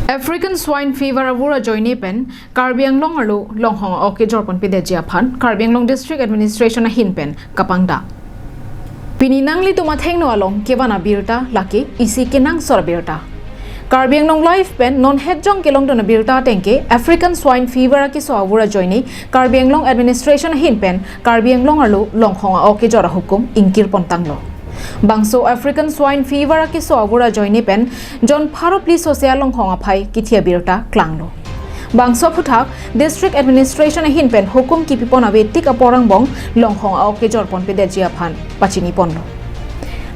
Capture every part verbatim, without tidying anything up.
African Swine Fever avur ajoine pen Karbi Anglong arlo longhong a-ok kejor ponpedetji aphan Karbi Anglong District Administration ahin pen kapangdak. Pini nanglitum athengno along kevan abirta lake isi kenangsot abirta. Karbi Anglong Live pen non hetjong kelongdun abirta atengke African Swine Fever akeso avur ajoine Karbi Anglong Administration ahin pen Karbi Anglong arlo longhong a-ok kejor ahukum ingkir pontanglo. Bangso African Swine Fever akeso avur ajoine pen jon pharo phli sose alonghong aphai kithi abirta klanglo. Bangso aphuthak District Administration ahin pen hukum kipipon ave tik apor angbong longhong a-ok kejor ponpedetji aphan pachini ponlo.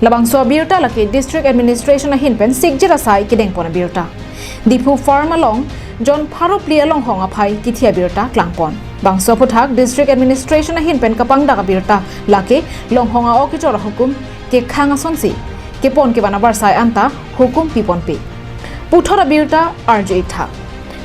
Labangso abirta lake District Administration ahin pen sikjit asai kedeng pon abirta. Diphu Farm along jon pharo phli alonghong aphai kithi abirta klangpon. Bangso aphuthak District Administration ahin pen kapangdak abirta lake longhong a-ok kejor ahukum kekhang asonsi kepon kevan abarsai anta hukum piponpe. Puthot abirta arju-ik tha.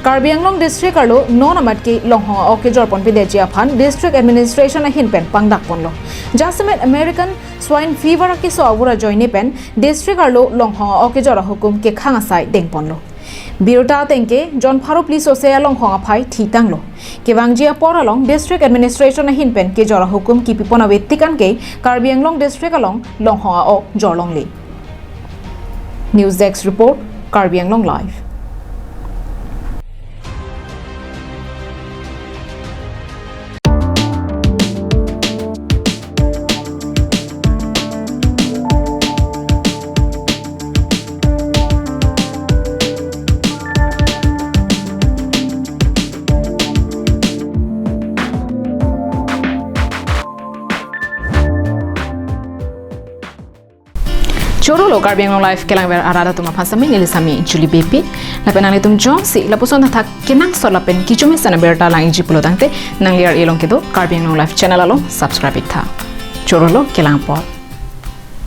Karbi Anglong District arlo non amat ke longhong a-ok kejor ponpedetji aphan District Administration ahin pen pangdak ponlo. Jasemet American Swine Fever akeso avur ajoine pen District arlo longhong a-ok kejor ahukum kekhang asai dengponlo. Birta atengke jon pharo phli sose alonghong aphai thitanglo. Kevangji apor along District Administration ahin pen kejor ahukum kipipon ave tik anke Karbi Anglong District along longhong a-ok jorlongle. News Desk Report, Karbi Anglong Live. Chorolo Karbi Anglong Live kelangver arat atum aphan sami neli sami Julie Beypi. Lapen nanglitum jongsi lapuson thakthak kenangsot lapen kechomesen abirta lang-ikji pulo tangte nangli ar-e along kedo Karbi Anglong Live channel along subscribe-ik tha. Chorolo kelang apor.